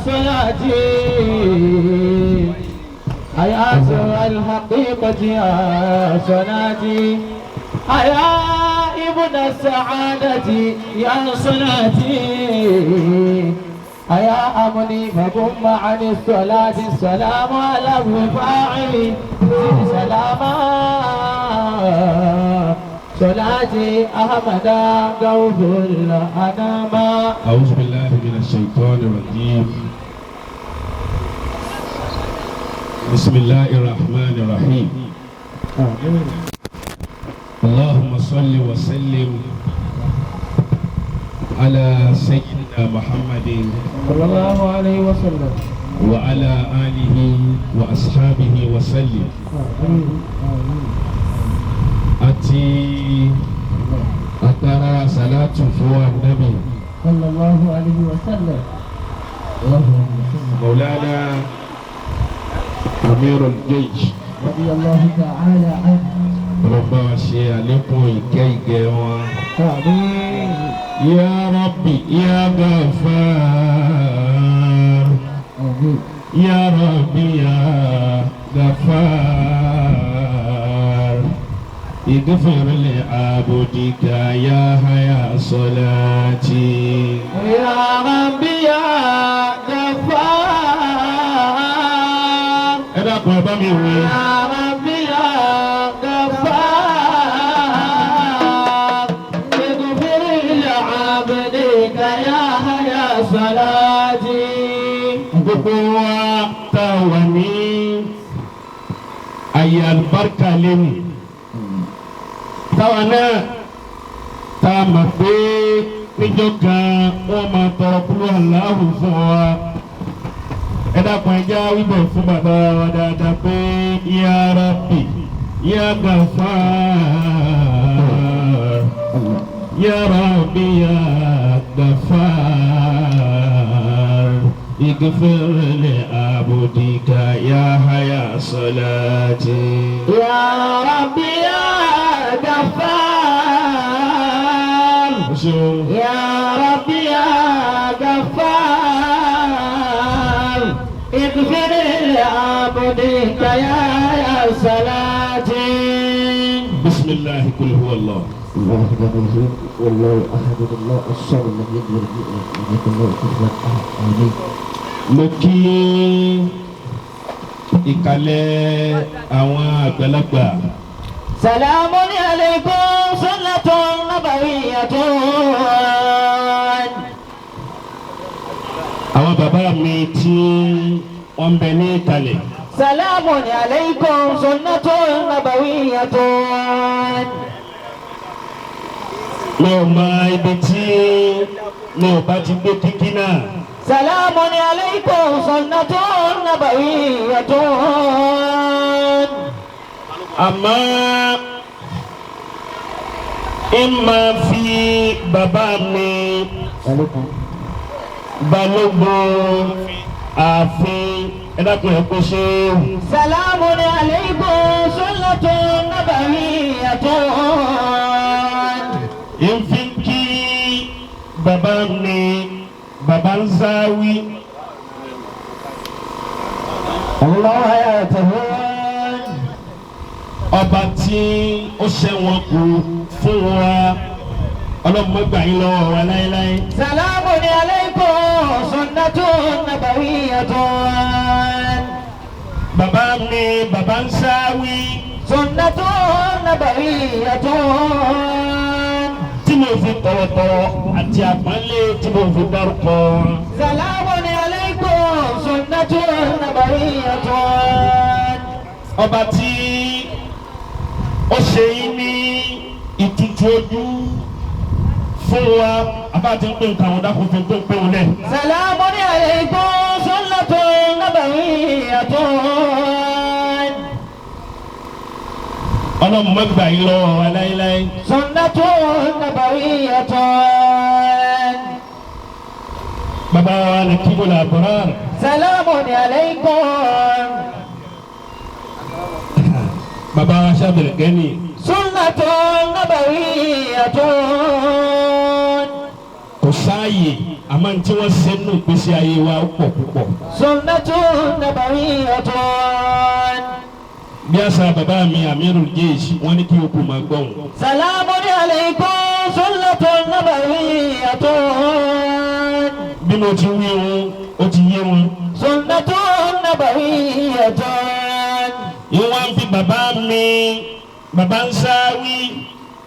صلاتي أيا سر الحقيقة يا صلاتي أيا ابن السعادة يا صلاتي أيا أمني فقم عن الصلاة السلام على الرفاعي زد سلاما صلاتي أحمد غوث الأنام. أعوذ بالله من الشيطان الرجيم. بسم الله الرحمن الرحيم. اللهم صل وسلم على سيدنا محمد صلى الله عليه وسلم وعلى آله وأصحابه وسلم. Àti àtàrà sàlátù fún Ànábì صلى الله عليه وسلم. مولانا أمير الجيش رضي الله تعالى عنه. Ọlọ́ba wa ṣe àlékún ìkẹ́ ìgẹ̀ wọn. آمين. يا ربي يا غفار. آمين. يا ربي يا غفار اغفر لعبدك يا حيا صلاتي. يا ربي يا غفار. Ẹ dákun, ẹ bá mi wí. يا ربي يا غفار اغفر لعبدك يا يا صلاتي. Gbogbo wa tá a wà ní àyè àlùbáríkà lẹ́nu táwa náà tá a mọ̀ pé níjọ́ kan wọ́n máa tọrọ kúrò aláhù fún wa, ẹ dákun, ẹ já wíbẹ̀ fún bàbá wa dáadáa pé ya Rabbi ya Ghaffar, ya Rabbi ya Ghaffar اغفر لعبدك يا حيا صلاتي. يا ربي يا غفار. يا ربي يا غفار اغفر لعبدك يا يا صلاتي. بسم الله، قل هو الله. الله الرحمن الرحيم، والله احد، الله الصمد، لم يلد ولم يولد ولم يكن له كفوا احد، امين. Mo kí ìkàlẹ̀ àwọn àgbàlagbà. سلام عليكم سنة نبوية. Àwọn bàbá mi tí wọ́n ń bẹ ní ìkàlẹ̀. سلام عليكم سنة نبوية. Mi ò mọ ibi tí mi ò bá ti gbé kíkí náà. سلام عليكم سنة نبوية. Àmọ́ ń máa fi bàbá mi balógun ààfin, ẹ dákun, ẹ kó ṣe. سلام عليكم سنة نبوية. Ń fi kí bàbá mi, bàbá ń záwí. الله حياته. Ọba tí ó ṣe wọn kú fún wa, ọlọ́mọ gbà yín lọ́wọ́ wa láéláé. سلام عليكم سنة نبوية. Bàbá mi, bàbá ń sáwí. سنة نبوية. Tí mo fi tọ̀wọ̀tọ̀wọ̀ àti àpọ́nlé tí mo fi dárúkọ wọn. سلام عليكم سنة نبوية. Ọba tí ó ṣe yín ní ìtutù ojú fún wa, abá ti ń pè nǹkan àwọn dákun fi tó ń pè wọn lẹ. سلام عليكم سنة نبوية. Ọlọ́run má gbà yín lọ́wọ́ wa láéláé. سنة نبوية. Bàbá wa ní kíbọ̀lá àbúrò. سلام عليكم. Bàbá wa sábẹ̀rẹ̀ gẹ́ni. سنة نبوية. Kò sáàyè. sáàyè àmọ́ tí wọ́n ṣe nù ìgbésí ayé wa ó pọ̀ púpọ̀. سنة نبوية. Bí àṣà bàbá mi Amirul Jaysh wọ́n ní kí o kò máa gbọ́hùn. سلام عليكم سنة نبوية. Bí mo ti wí wọn ó ti yé wọn. سنة نبوية. Ìwọ́n fi bàbá mi bàbá ń sáwí.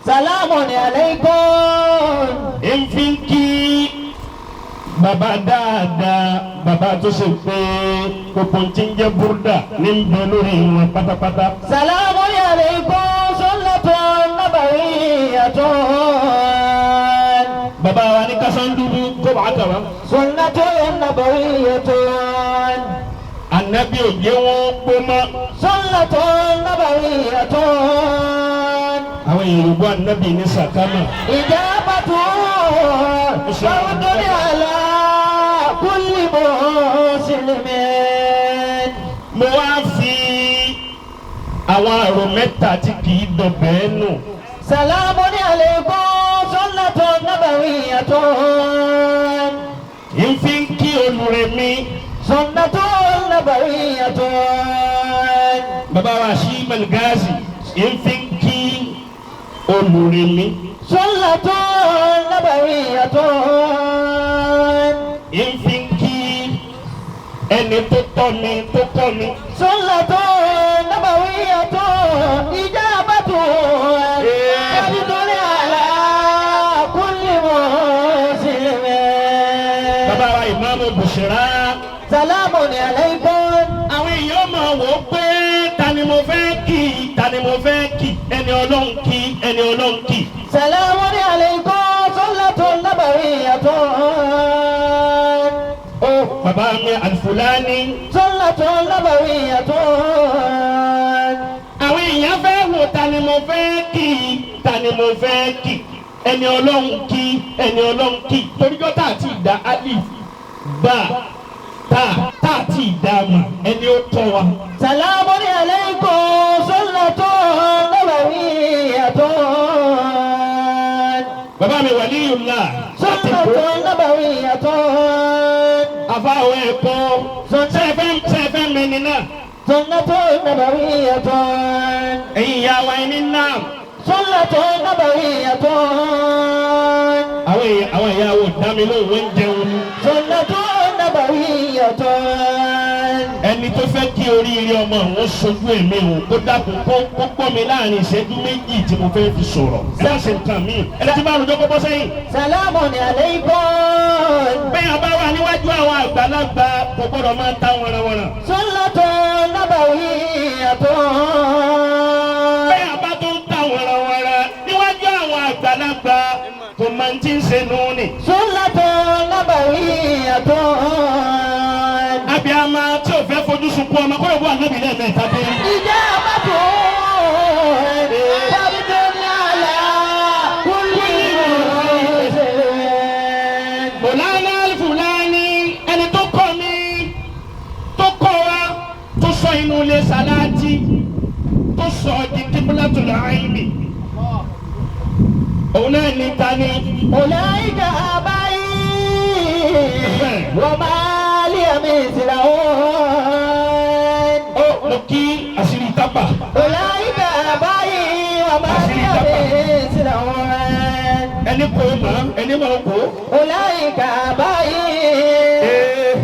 سلام عليكم. Ń fi kí bàbá dáadáa bàbá tó ṣe pé gbogbo tí ń jẹ́ búrúdà ní ń bẹ lórí wọn pátápátá. سلام عليكم سنة نبوية. Bàbá wa ní Kásándubu kó bàá kà wá. سنة نبوية. Ànábì ò jẹ́ wọn gbó mọ́. سنة نبوية. Àwọn Yorùbá ànábì ní sàkámà. إجابة فرد على كل مسلم. Mo wá fi àwọn àrò mẹ́ta tí kì í dọ̀bẹ́ nù. سلام عليكم سنة نبوية. Ń fi ń kí olùrẹ̀ mi. سنة نبوية. Bàbá wa sí Mẹlgazi ń fi ń kí olùrẹ̀ mi. سنة نبوية. Ń fi ń kí ẹni tó tọ́ mi tó kọ́ mi. سنة نبوية. إجابة فرد على كل مسلم. Bàbá wa Ìmáàmù Bùṣírà. سلام عليكم. Àwọn èèyàn máa wò ó pé ta ni mo fẹ́ kí ta ni mo fẹ́ kí ẹni Ọlọ́run kí ẹni Ọlọ́run kí. سلام عليكم سنة نبوية. Ó bàbá mi Alfulani. سنة نبوية. Àwọn èèyàn fẹ́ wò ta ni mo fẹ́ kí ta ni mo fẹ́ kí ẹni Ọlọ́run kí ẹni Ọlọ́run kí toríjọ́ tá a ti dá alif bá tá tá a ti dá mà ẹni ó tọ́ wa. سلام عليكم سنة نبوية. Bàbá mi Waliyullah láti سنة kó نبوية. àfáwọn ẹ̀kọ́ sẹ́ẹ̀fẹ́ mẹ́ni náà. سنة نبوية. Ẹ̀yin ìyá wa ẹni náà. سنة نبوية. Àwọn ìyá wo dá mi lóhùn wọ́n ń jẹun ni. سنة نبوية. Ẹni tó fẹ́ kí oríire ọmọ òun sojú èmi òun kó dákun kó kó gbọ́ mi láàrin ìṣẹ́jú méjì tí mo fẹ́ fi sọ̀rọ̀. Ẹ má ṣe nǹkan míì. Ẹni tí bá rojọ́ kó bọ́ sẹ́yìn. سلام عليكم. Bẹ́ẹ̀ bá wà níwájú àwọn àgbàlagbà kò gbọ́dọ̀ máa ta wọ̀nàwọ̀nà. سنة نبوية. Bẹ́ẹ̀ bá tó ń ta wọ̀nàwọ̀nà níwájú àwọn àgbàlagbà kò máa ń tí ń ṣe nù ní. سنة نبوية. Abiyama tí ò fẹ́ fojú sunkún ọmọ kó yóò bọ́ ànábì lẹ́ẹ̀mẹ́ta dé. إجابة فرد على كل مسلم. Mọ̀lánà Fúlàní ẹni tó kọ́ mi tó kọ́ wa tó sọ inú ilé sàláàtì tó sọ di kíbúlátùl àìmì. Òun náà ní ta ni. أولئك آبائي وما لي مثلهم. Ó mo kí àṣírí tápà. أولئك آبائي وما لي مثلهم. Ẹni kò mọ̀ ẹni mọ̀ kó. أولئك آبائي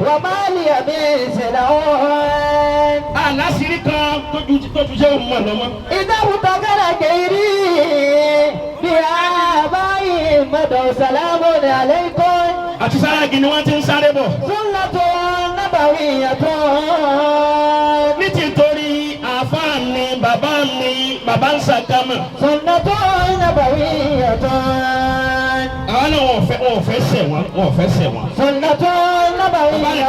وما لي مثلهم. Àlásìírí kan tó ju tó ju jẹ́ òun mọ̀ lọ́mọ. إذا ابتغى غيري بآبائي مدى سلام عليكم. Àti sáráàgì ni wọ́n ti ń sáré bọ̀. سنة نبوية. Ní ti torí àáfàá mi bàbá mi bàbá ń sàkámà. سنة نبوية. Àwọn náà wọ́n ò fẹ́ ṣẹ̀ wọ́n wọ́n ò fẹ́ ṣẹ̀ wọ́n. سنة نبوية.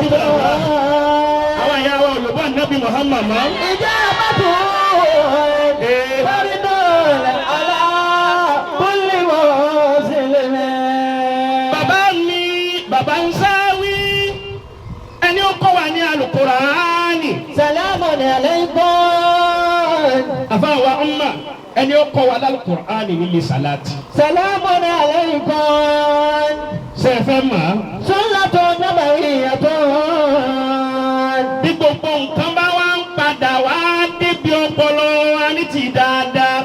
Àwọn ìyá wa olùbọ́ ànábì Muhammad mọ́. إجابة فرد على كل مسلم. Bàbá mi bàbá ń sáwí ẹni ó kọ́ wa ní alukuraani. سلام عليكم. Àfa wa ọmọ ẹni ó kọ́ wa lálukuraani nílé sàláàtì. سلام عليكم. Ṣé ẹ fẹ́ mọ̀ á. سنة نبوية Bí gbogbo nǹkan bá wá ń padà wá débi ọpọlọ wa ní ti dáadáa.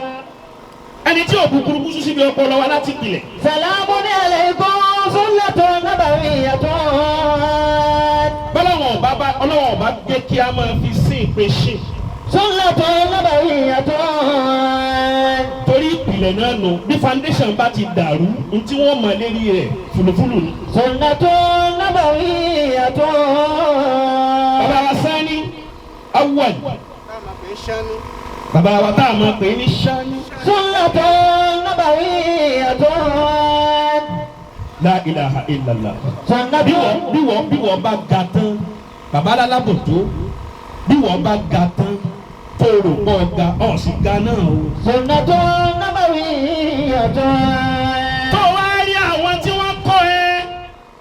Ẹni tí ò kúkúrú kúsú síbi ọpọlọ wa láti pilẹ̀. سلام عليكم سنة نبوية Bọ́lọ́wọ̀n ọba bá ọlọ́wọ̀n ọba jẹ́ kí a máa fi sí ìpè ṣe. سنة نبوية Torí ìpìlẹ̀ náà nù bí foundation bá ti dàrú ní tí wọ́n mọ̀ lérí rẹ̀ fùlùfùlù ni. سنة نبوية Bàbá wa Sani Awwal. Bàbá wa tá a máa pè é ní Sani. سنة نبوية La ilaha illallah. سنة Bí wọ́n bá ga tán, bàbá alábòtó, bí wọ́n bá ga tán, tó rò pọ̀ ga, ọ̀ sì ga náà o. سنة نبوية Tó wá rí àwọn tí wọ́n kọ́ ẹ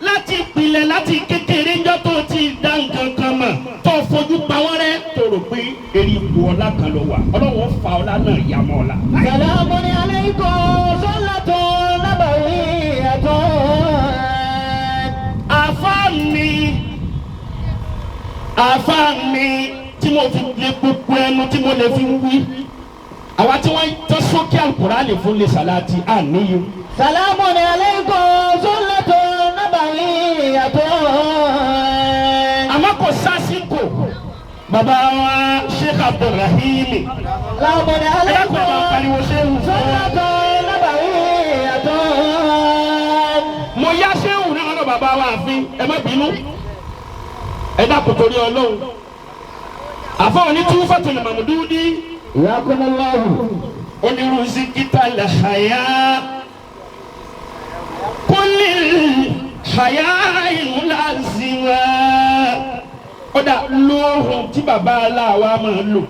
láti ìpìlẹ̀ láti kékeré ńjọ́ tó ti dá nǹkan kan mọ̀ tó fojú pa wọ́n rẹ́ tó rò pé eré ipò ọlá kan ló wà ọlọ́wọ́n fa ọlá náà yà mọ́ ọ̀la. سلام عليكم سنة نبوية Àfáà mi àfáà mi tí mo fi lè gbogbo ẹnu tí mo lè fi wí àwa tí wọ́n tọ́ sókè Al-Kùránì fún lè sàláàtì àníyù. سلام عليكم سنة نبوية Àmọ́ kò sásìkò bàbá wa Sheikh Abdulrahim سلام ẹ dákun ẹ عليكم máa pariwo ṣéwù. سنة نبوية Mo yá ṣéwù náà lọ́dọ̀ bàbá wa àfin ẹ má bínú ẹ dákun torí Ọlọ́run àfọ onítúfàtúlù Mamdudi. حياكم الله Onírúzikítà làhàyà kúlì hàyà ìmúlazìmá. Ó dà lóhùn tí bàbá aláwa máa ń lò.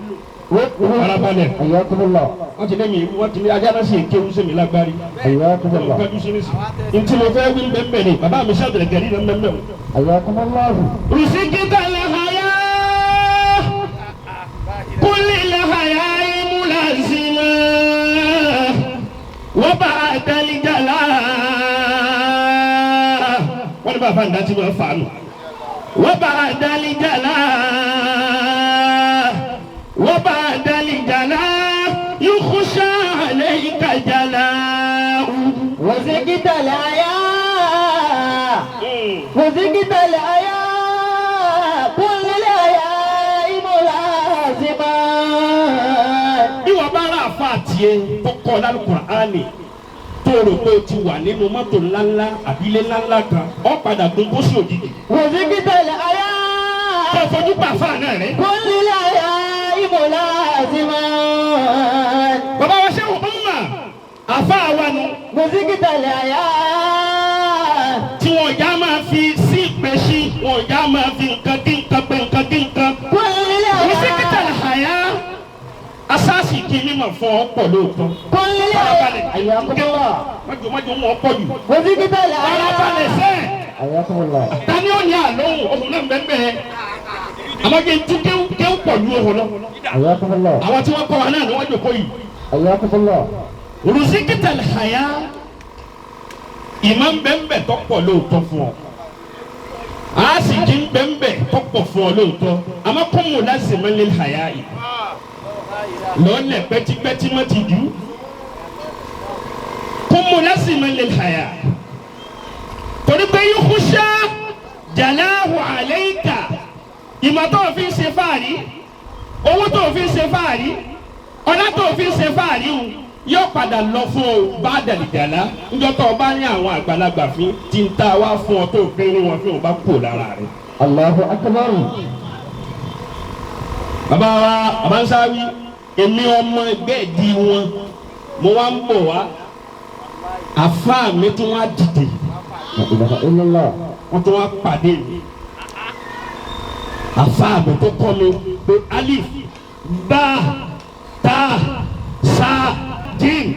Farabalẹ̀. حياكم الله Wọ́n ti lé mi wọ́n ti lé ajá náà sì kéwú sí mi lágbárí. حياكم الله Kájú sí nísì. Ntí mo fẹ́ wí bẹ́ẹ̀ ni bàbá mi ṣàbẹ̀rẹ̀ gẹ̀rí náà bẹ́ẹ̀ o. حياكم الله Rùsíkítà làhàyà kúlì làhàyà ìmúlazìmá wọ́n bá àdàlíjàlá. Wọ́n ní bàbá àǹdá tí wọ́n fà á nù. Wọ́n bá àdàlíjàlá. Wọ́n bá àdàlíjàlá. Yúkúṣà àlẹ́yìnká jàlá. وزكت الحياة وزكت الحياة كل الحياة ملازمة Bí wọ́n bá rà àfa tiẹ̀ tó kọ́ lálùkùránì tó rò pé o ti wà nínú mọ́tò ńláńlá àbílẹ̀ ńláńlá kan ọ̀ padà gun pósí òjijì. وزكت Tó الحياة fojú pa àfa náà rẹ̀. كل الحياة ملازمة Bàbá wa ṣé òun mà àfa wa nu وزكت الحياة tí wọn ìyá máa fi sí ìpèsè wọn ìyá máa fi nǹkan kí nǹkan pé nǹkan kí nǹkan. كل Rùsíkítà الحياة làhàyà asásì kí mímọ̀ fún ọ pọ̀ lóòótọ́. كل Farabalẹ̀ الحياة حياكم الله májò májò wọn pọ̀ jù. وزكت Farabalẹ̀ الحياة sẹ́ẹ̀. حياكم الله Tani ó ní àlóhùn ohun náà bẹ́ẹ̀ àmọ́ jẹ́ ntú kéwú kéwú pọ̀ ju ohun lọ. حياكم الله Àwọn tí wọ́n kọ́ wa náà ni wọ́n jòkó yìí. حياكم الله Rùsíkítà làhàyà ìmọ̀ ń bẹ́ẹ̀ tó pọ̀ lóòótọ́ fún ọ. Àásìkí ń bẹ́ẹ̀ tó pọ̀ fún ọ lóòótọ́. Àmọ́ kó mú lásìmọ́ lé hàyà yìí. Lọ́lẹ̀ pẹ́típẹ́tí mọ́ ti jù. Kó mú lásìmọ́ lé hàyà. Torí pé yúkúṣá jàláhù àlẹ́yìká. Ìmọ̀ tó o fi ń ṣe fáàrí, owó tó o fi ń ṣe fáàrí, ọlá tó o fi ń ṣe fáàrí o yóò padà lọ fún ọ bá dàlìdàlá níjọ́ tó o bá ní àwọn àgbàlagbà fín tí ń ta wá fún ọ tó o fi ń rí wọn fún ọ bá kú lára rẹ. الله أكبر Bàbá wa bàbá ń sáré èmi ọmọ ẹgbẹ́ ìdí wọn mo wá ń bọ̀ wá àfáà mi tún wá dìde لا إله إلا الله wọ́n tún wá pàdé mi àfáà mi tó kọ́ mi pé alif bá ta sa jim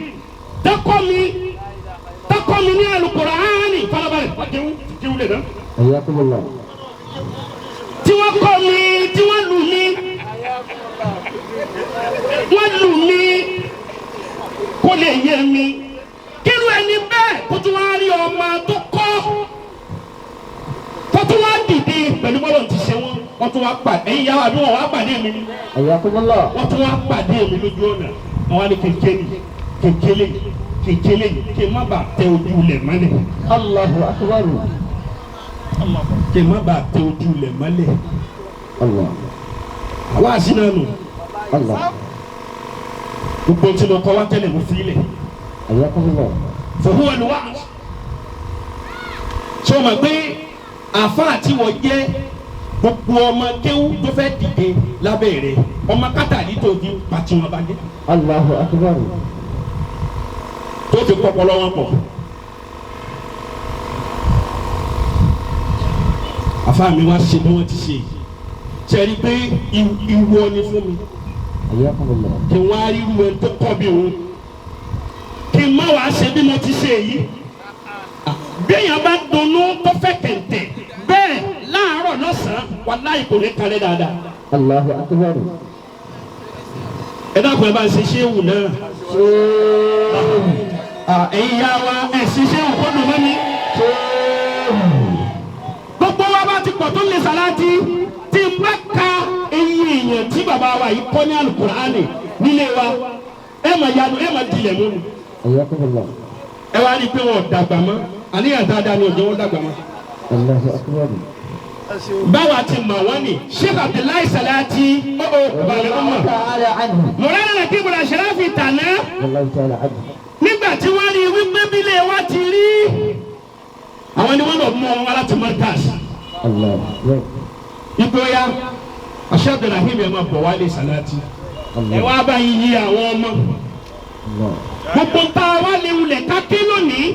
tẹ́kọ̀ mi tẹ́kọ̀ mi ní alukuraani farabalẹ̀ wọ́n kéwú kéwú lè dán حياكم الله tí wọ́n kọ́ mi tí wọ́n lù mí wọ́n lù mí kó lè yé mi kírú ẹni bẹ́ẹ̀ kó tún wá rí ọmọ tó kọ́ Wọ́n tún wá pàdé ẹ̀yin yàrá àbí wọ́n wá pàdé mi. حياكم الله. Wọ́n tún wá pàdé mi lójú ọ̀nà. Wọ́n wá ní kékeré kékeré kékeré kí n má bàa tẹ ojú ilẹ̀ mọ́lẹ̀. الله أكبر. Kí n má bàa tẹ ojú ilẹ̀ mọ́lẹ̀. الله. Àwa àṣìná nù. الله. Gbogbo tí mo kọ́ wá tẹ́lẹ̀ mo fi lẹ̀. حياكم الله. Fòhùn ẹnu wá. Ṣé o mọ̀ pé àáfàá tí wọ́n jẹ́ gbogbo ọmọ kéwú tó fẹ́ dìde lábẹ́ rẹ̀ ọmọ kátàlí tó di pàtí wọn bá dé الله أكبر. tó fi pọpọlọ wọn pọ̀. Àáfàá mi wá ṣe bí wọ́n ti ṣe ṣe rí i pé ìwọ ni fún mi حياكم الله. kí wọ́n á rí irú ẹni tó kọ́ bí òun kí n má wàá ṣe bí mo ti ṣe yìí. Béèyàn bá dunnú tó fẹ́ kẹ̀ǹtẹ̀ bẹ́ẹ̀ láàárọ̀ lọ́sàn-án wàláhì kò ní kalẹ̀ dáadáa. الله أكبر. Ẹ dákun ẹ bá ń ṣe ṣéwù náà. Ẹ̀yin ya wa ẹ̀ ṣe ṣéwù kó dùn mọ́ mi. Gbogbo wa bá ti pọ̀ tó lè sàláàtì tí n bá ka eyín èèyàn tí bàbá wa yìí kọ́ ní Al-Kùránì nílé wa ẹ mà yanu ẹ mà dilẹ̀ mú mi. حياكم الله. Ẹ wá rí i pé wọn ò dàgbà mọ́ àníyàn dáadáa ni òjò wọn dàgbà mọ́. الله أكبر. Báwa ti mọ̀ wọ́n ni Sheikh Abdullahi Salati ọ̀ọ́ balẹ̀ ọmọ. تعالى عنه. Mọ̀lánà Nàkíbùrà Ṣẹ̀ráfì tàná والله تعالى عنه. nígbà tí wọ́n rí wípé bílẹ̀ wa ti rí. Àwọn ni wọ́n lọ mú wọn wá láti Markaz. الله أكبر. Ìgbóyà Sheikh Abdulrahim ẹ̀ máa bọ̀ wálé Salati. Ẹ الله. wá bá yín yí àwọn ọmọ. الله. Gbogbo ń ta wá lè wulẹ̀ ká ké lónìí.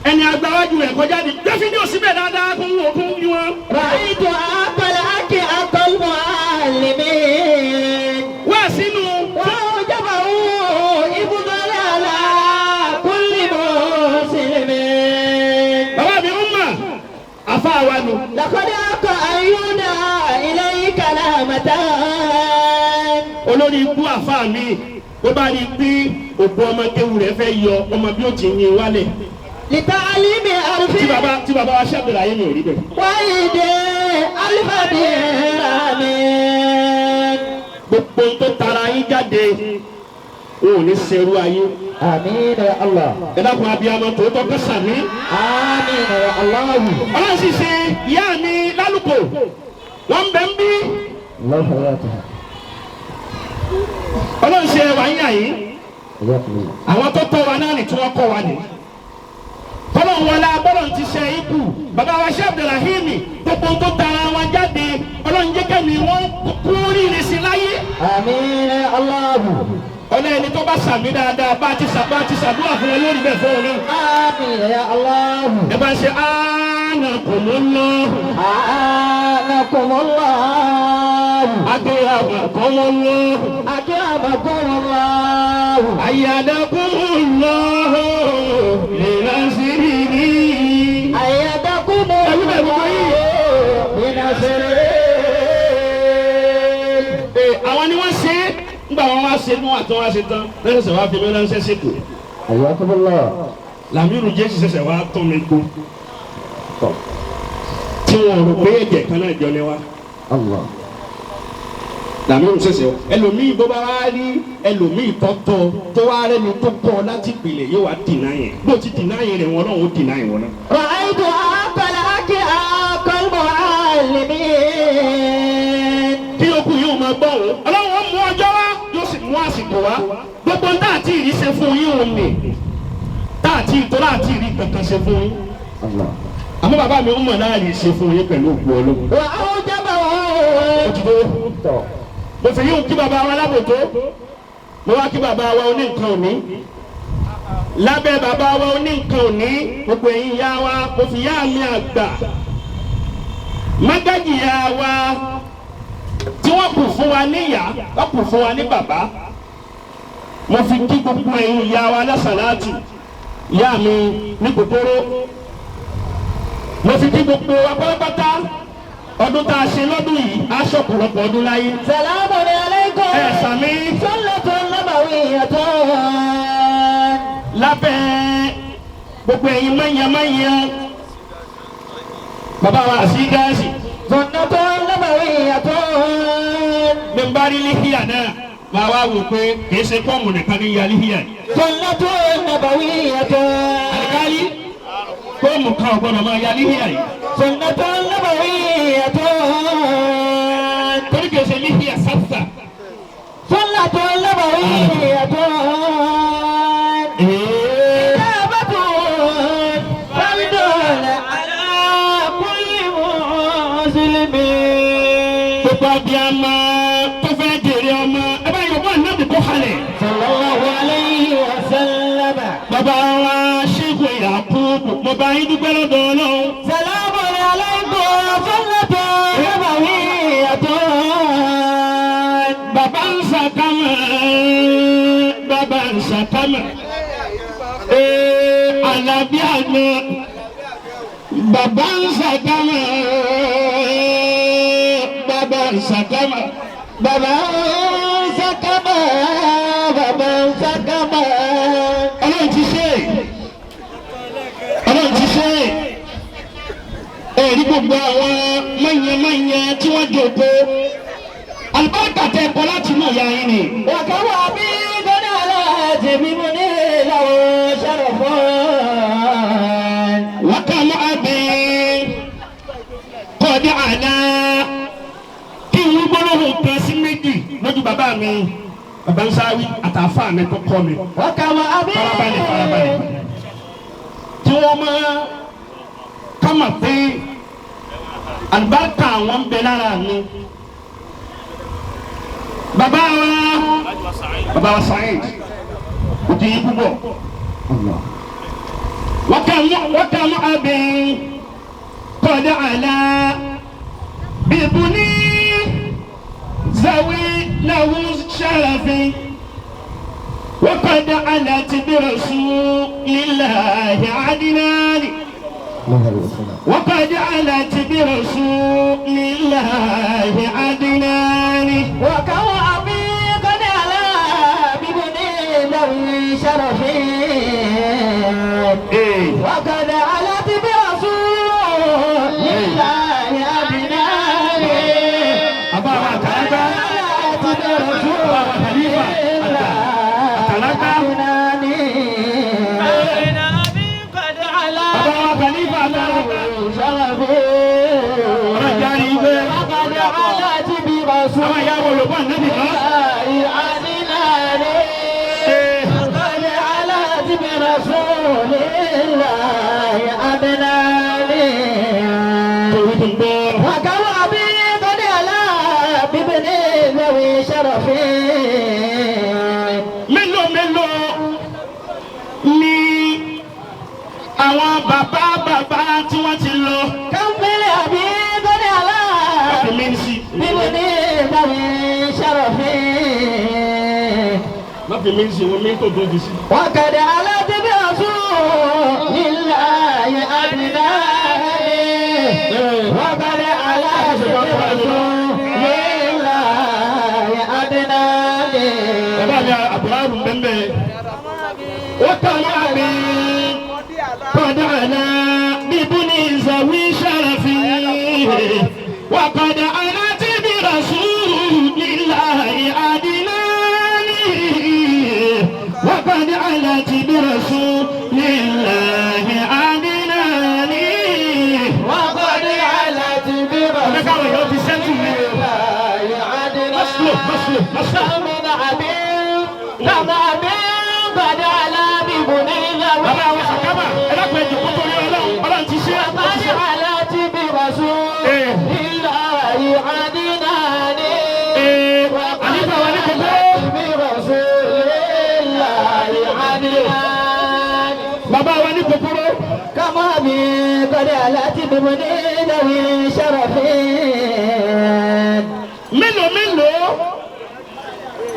Ẹni agbáwájú rẹ̀ kọjá ni gbé fídíò síbẹ̀ dáadáa kó ń wò kó ń yí wọn. رأيت أقل أك أقل معلمين. Wá sínú وأوجبه إفضل على كل مسلم. bàbá mi ń mà àfa wa nù. لقد أقى أن يدعى إليك لامتان. Olórí ikú àfa mi bó bá rí i pé òkú ọmọ kéwù rẹ̀ fẹ́ yọ ọmọ bí ó ti yin wálẹ̀. لتعليم Tí حرف bàbá tí bàbá wa ṣàbẹ̀rẹ̀ ayé mi ò rí bẹ́ẹ̀. وإيد ألف درهم. Gbogbo tó tara yín jáde n ò ní serú ayé. آمين يا الله. Ẹ dákun abiyamọ tòótọ́ kó sàmí. آمين يا الله. Ọlọ́run sì ṣe ìyá mi lálùkò wọ́n bẹ̀ ń bí. الله حياتها. Ọlọ́run ṣe ẹwà yín àyín. حياكم الله. Àwọn tó tọ́ wa náà ni tí wọ́n kọ́ wa ni. Tọ́lọ̀ wọn la bọ́lọ̀ ti ṣe ikú. Bàbá wa ṣe Abdulrahim gbogbo tó tara wọn jáde Ọlọ́run jẹ́ kẹ́mi wọ́n kú rírì sí láyé. آمين يا الله. Ọlọ́run ẹni tó bá sàmì dáadáa bá ti sà bá ti sàdúrà fún wọn lórí bẹ́ẹ̀ fún wọn náà. آمين يا الله. Ẹ bá ń ṣe àánà kò mú lọ. أعانكم الله. Agbéyàwó kò mú lọ. أكرمكم الله. Àyàdàkùn lọ. Lè sí ní. أيدكم الله بنصره. Ee, àwọn ni wọ́n ṣe é nígbà wọn wá ṣe níwọ̀n àti wọn wá ṣe tán lẹ́sẹ̀sẹ̀ wá fi mí ránṣẹ́ síkù. حياكم الله. Làmírù Jésù ṣẹ̀ṣẹ̀ wá tún mi gbó طب. tí wọn rò pé ẹ̀jẹ̀ kan náà jọ ni wá. الله. Làmírù ṣẹ̀ṣẹ̀ wá. Ẹlòmíì bó bá wá rí ẹlòmíì tọ́tọ́ tó wá rẹ́ni tó kọ́ láti pìlẹ̀ yóò wá dìnnà yẹn. Bó ti dìnnà yẹn rẹ̀ wọn náà ó dìnnà yẹn wọn náà. رأيت أقل أك أقل معلمين. Kí okùn yóò máa gbọ́ òun. Ọlọ́run ó mú ọjọ́ wá yóò sì mú àsìkò wá. Gbogbo ń dáàtì ìrí ṣe fún yín òun nì. Dáàtì ìtọ́lá àti ìrí kankan ṣe fún yín. الله. Àmọ́ bàbá mi ń mọ̀ láàyè ṣe fún yín pẹ̀lú òkú Ọlọ́run. وأوجبه Ó ti tó. طب. Mo fi yín kí bàbá wa lábòtó. Mo wá kí bàbá wa oní nǹkan òní. Lábẹ́ bàbá wa oní nǹkan òní, gbogbo ẹ̀yin ìyá wa, mo fi yá mi àgbà. Mágájì ìyá wa tí wọ́n kù fún wa níyà, wọ́n kù fún wa ní bàbá. Mo fi kí gbogbo ẹ̀yin ìyá wa lásàlátù. Ìyá mi ní kòkòrò. Mo fi kí gbogbo wa pátápátá. Ọdún tá a ṣe lọ́dún yìí, aṣọ ọ̀pọ̀lọpọ̀ ọdún láyé. سلام عليكم. Ẹ sàmí. سنة نبوية. Lábẹ́ gbogbo ẹ̀yin mọ̀nyẹ́mọ̀nyẹ́ bàbá wa àti gáàsì سنة نبوية. bá rí líhíà náà máa wá wò pé kìí ṣe fọ́ọ̀mù nìkan ní ya líhíà yìí. سنة نبوية Àlìkálí fọ́ọ̀mù kan ò gbọ́dọ̀ máa ya líhíà yìí. سنة نبوية Torí kìí ṣe líhíà sáfà. سنة نبوية إجابة فرض على كل مسلم Gbogbo abiyamọ tó fẹ́ jèrè ọmọ ẹ bá yọ bọ́ ànábì kó halẹ̀. صلى الله عليه وسلم Bàbá wa Ṣéèkù Yakubu mo bá yín dúpẹ́ lọ́dọ̀ Ọlọ́run. سلام عليكم سنة نبوية Bàbá ń sàkámà bàbá ń sàkámà ee Àlàbí àná bàbá ń sàkámà bàbá ń sàkámà Bàbá ń sàkámà bàbá ń sàkámà. Ọlọ́run ti ṣe Ọlọ́run ti ṣe ẹ̀rí gbogbo àwọn mọ̀nyẹ́mọ̀nyẹ́ tí wọ́n jòkó àlùbáríkà tẹ kọ láti inú ìyá yín ni. وكوى بي ضلالات بمني له شرف وكم أبي قد علا kí n gbólóhùn kan sí méjì lójú bàbá mi bàbá ń sáwí àtàfà mi tó kọ́ mi. وكوى أبي farabalẹ̀ farabalẹ̀ tí wọ́n máa kámà pé àlùbáríkà àwọn ń bẹ lára mi. bàbá wa bàbá wa Saheed kò tí ì púpọ̀. وكم أبي قد علا ببني ذوي له شرف وقد علت برسول الله عدنان وقد علت برسول الله عدنان وكوى أبي قد علا ببني له شرف إيه. وقد علت برسول الله أبنائه أبا وكذا علت برسول أبا خليفة الله أبنائه أبا خليفة شرفه Ọlọ́jà rí i pé وقد علت برسول àwọn ìyá wo ló bá nàbì kan. الله أدناني وقد علت برسول الله أدناني Torí tó ń gbọ́. وكم أبي قد علا بابن ذوي شرف Mélòó mélòó ni àwọn bàbá bàbá tí wọ́n ti lọ. كم من أبي قد علا Láti mí sí. بابن ذوي شرف Láti mí sí, wọ́n mí tó tó fi sí. وقد علت برسول الله أدناني وقد علت برسول الله أدناني Bàbá mi Abdulrahman bẹ́ẹ̀ Ó kàn án mi kọ̀dà àná bíbú ní ìzàwí sàràfin. وقد علت برسول الله أدناني وقد علت برسول الله أدناني وقد علت برسول Ọ̀dẹ́kàwé yóò ti sẹ́tù mi. الله Mọ́sùlù mọ́sùlù mọ́sùlù. كم أبي كم أبي قد علا ببني ذوي Bàbá wa sàkámà ẹ dákun ẹ jòkó torí Ọlọ́run Ọlọ́run ti ṣe é. وقد علت برسول الله أدناني Ee, àníbà wa ní gbogbo. Bàbá wa ní kòkòrò. كما بضلالة بمن ذوي شرف Mélòó mélòó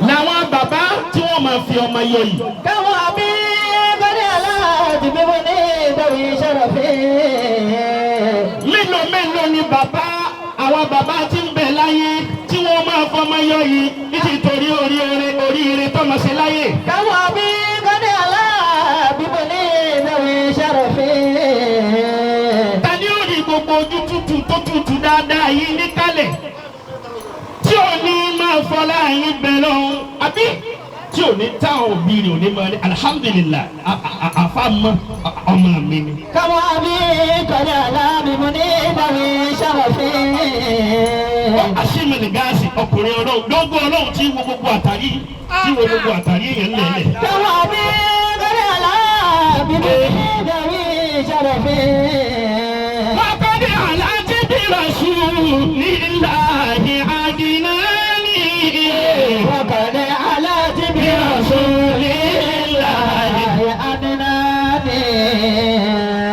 làwọn bàbá tí wọ́n máa fi ọmọ yọ yìí. كما بضلالة بمن ذوي شرف Mélòó mélòó ni bàbá àwọn bàbá tí ń bẹ láyé tí wọ́n máa fọmọ yọ yìí nítorí oríire oríire tọ́mọ ṣe láyé. كما بضلالة بمن ذوي شرف Ta ni ó rí gbogbo ojú tútù tó tútù dáadáa yìí níkàlẹ̀ tí ò ní máa fọlá yín bẹ lọ́hùn àbí tí ò ní táwọn òbí rẹ̀ ò ní máa ní alihamudulilayi àfa mọ ọmọ mi ni. كما أبي قد على بمنيب شرف. Àṣìmọ̀lì gáàsì ọkùnrin ọlọ́run dógún ọlọ́run tí wo gbogbo àtàrí tí wo gbogbo àtàrí èèyàn lẹ̀lẹ̀. كما أبي قد على بمنيب شرف. Wàkàdé aláàjì bí Rasulillahi àdínání. وقد علت برسول الله أدناني.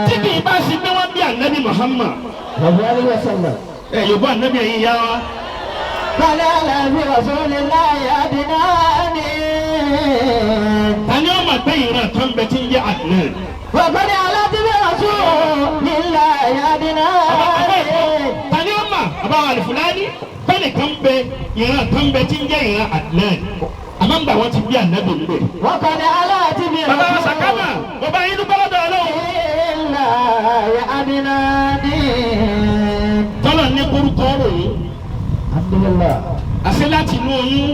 Tí kì í bá sí pé wọ́n bí ànábì Muhammad. عليه وسلم. Ẹ yòókù ànábì ẹ̀yin yá wa. قد علت برسول الله أدناني. Tani ó mọ̀ pé ìran kan bẹ tí ń jẹ́ Adnan. وقد علت برسول الله أدناني. Tani ó mọ̀ àbáwọ̀ àlùfáàní bẹ́ẹ̀ni kan bẹ ìran kan bẹ tí ń jẹ́ ìran Adnan. Àmọ́ ń gbà wọ́n ti bí ànábì ń bẹ̀. وقد علت برسول Bàbá wa sàkámà, bàbá yín dúpẹ́ lọ́dọ̀ Ọlọ́run. الله أدناني. Tọ́lọ̀ ní korúkọ ọ̀rọ̀ yìí. الحمد لله. Àṣẹ láti inú oyún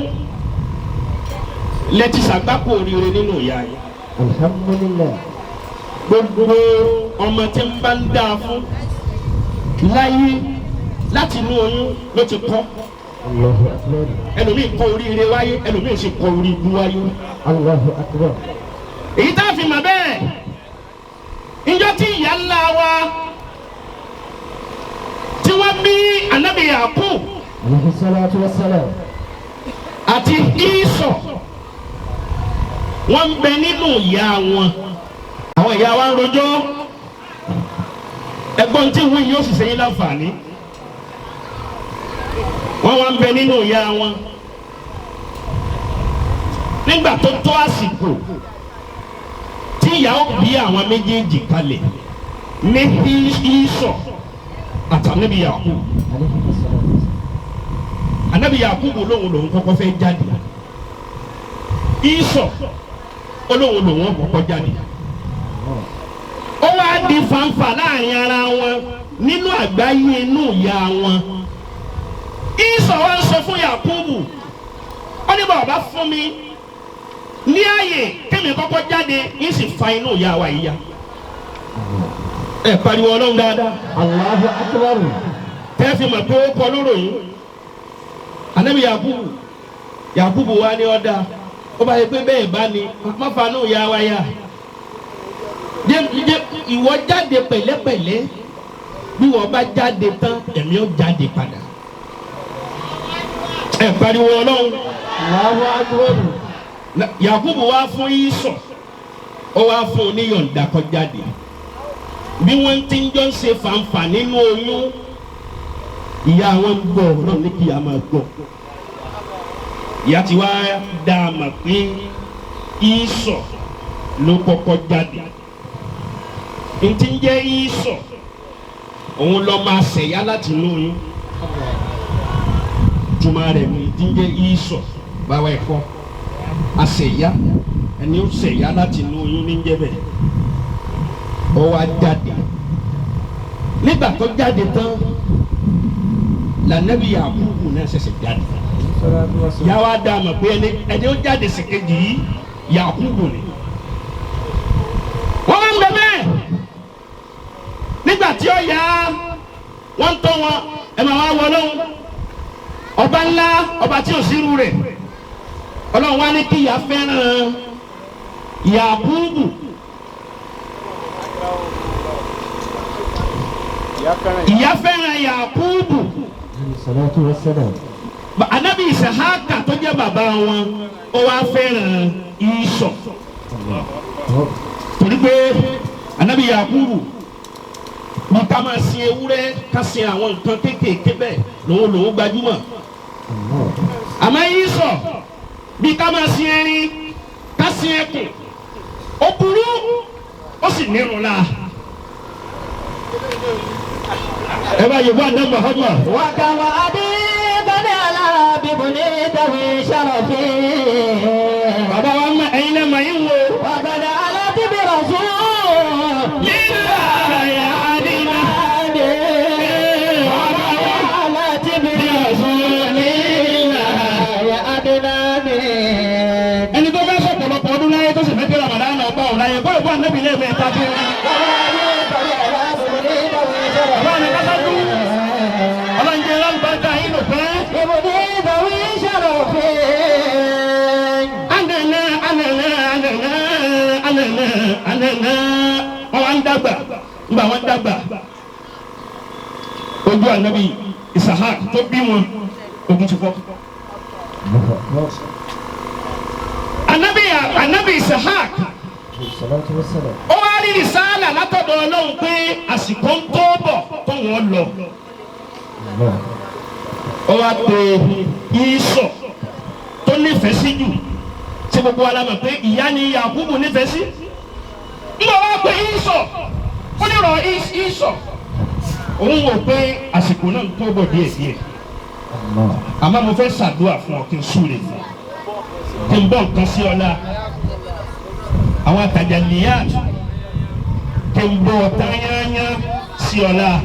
lẹ ti ṣàgbákò oríire nínú ìyá yìí. الحمد لله. Gbogbo ọmọ tí ń bá ń dáa fún láyé láti inú oyún ló ti kọ́. الله أكبر. Ẹlòmíì kọ́ oríire wáyé, ẹlòmíì sì kọ́ orí ibú wáyé. الله أكبر. Èyí tá a fi mọ̀ bẹ́ẹ̀, njọ́ tí ìyá ńlá wa tí wọ́n bí Ànábì Yakub عليه الصلاة والسلام. àti Ísọ̀ wọ́n ń bẹ nínú ìyá wọn. Àwọn ìyá wa ń rojọ́ ẹ̀gbọ́n tí wọ́n yóò sì ṣe yín láǹfààní. Wọ́n wá ń bẹ nínú ìyá wọn. Nígbà tó tó àsìkò tí ìyá ó bí àwọn méjèèjì kalẹ̀ ní Ísọ̀ àti Ànábì Yakub. عليه الصلاة والسلام. Ànábì Yakubu lóhùn lòun kọ́kọ́ fẹ́ jáde. Ísọ̀ olóhùn lòun kọ́kọ́ jáde. Ó wá di fanfa láàrin ara wọn nínú àgbáyé inú ìyá wọn. Ísọ̀ wá ń sọ fún Yakubu, ó ní bàbá fún mi ní ààyè kémi kọ́kọ́ jáde ń sì fa inú ìyá wa yìí ya. Ẹ pariwo Ọlọ́run dáadáa. الله أكبر. Tẹ́ fi mọ̀ pé ó kọ lóró yìí. Ànábì Yakubu Yakubu wa ni ọ̀dà ó bá yẹ pé bẹ́ẹ̀ bá ní má fanú ìyá wa yá. Jẹ́ ìwọ jáde pẹ̀lẹ́pẹ̀lẹ́ bí wọ́n bá jáde tán ẹ̀mí ó jáde padà. Ẹ pariwo Ọlọ́run. الله أكبر. Yakubu wá fún Ísọ̀ ó wá fún un ní yọ̀ǹda kó jáde. Bí wọ́n ti ń jọ ń ṣe fàǹfà nínú oyún ìyá wọn ń gbọ́ náà ní kí ìyá máa gbọ́. Ìyá ti wá dá a mọ̀ pé Ísọ̀ ló kọ́kọ́ jáde. Ntí ń jẹ́ Ísọ̀ òun lọ máa ṣẹ̀yá láti inú oyún. Túmọ̀ rẹ̀ ní ntí ń jẹ́ Ísọ̀ báwa ẹ̀kọ́ àṣẹ̀yá ẹni ó ṣẹ̀yá láti inú oyún ní jẹ́ bẹ́ẹ̀. Ó wá jáde. Nígbà tó jáde tán lànàbí Yakubu náà ṣẹ̀ṣẹ̀ jáde. Yàwá dá a mọ̀ pé ẹni ó jáde sèkejì yìí Yakubu ni. Wọ́n máa ń bẹ bẹ́ẹ̀ nígbà tí ó yá wọ́n ń tọ́ wọn ẹ máa wá wọ Ọlọ́run ọba ńlá ọba tí ò sírú rẹ̀ Ọlọ́run wá ní kí ìyá fẹ́ràn Yakubu. Ìyá fẹ́ràn Yakubu. عليه الصلاة والسلام. Anabi Isahaka tó jẹ́ bàbá wọn ó wá fẹ́ràn Ísọ̀ torí pé anabi Yakubu ní ká máa sin ewúrẹ́ ká sin àwọn nǹkan kéékèèké bẹ́ẹ̀ lòun lòun gbajúmọ̀. الله. Àmọ́ Ísọ̀ bí ká máa sin erin ká sin ẹkùn ó burú ó sì nírun la. Ẹ bá yẹ wá ní Muhammad. وكما أبي قد على بمنيب شرف. Bàbá wa mọ ẹyin náà mọ yín wo. وقد علت برسول Lílà yà á dínà. وقد علت برسول الله Nígbà wọn dàgbà ojú anabi Isahak tó bí wọn ojú ti fọ́. Anabi Isahak ó wá rí rìsáàlà látọ̀dọ̀ Ọlọ́run pé àsìkò ń tó bọ̀ tó wọ́n lọ. Ó wá pe Ísọ̀ tó nífẹ̀ẹ́ sí jù tí gbogbo wa la mọ̀ pé ìyá ni Yakubu nífẹ̀ẹ́ sí. Ń bọ̀ wá pé Ísọ̀ ó ní rọ̀ Ísọ̀ òun wò pé àsìkò náà ń tó bọ̀ díẹ̀díẹ̀ àmọ́ mo fẹ́ ṣàdúrà fún ọ kí n súre fún ọ kí n bọ̀ nǹkan sí ọ la àwọn àtàjà níyàt kí n bọ̀ tányányá sí ọ la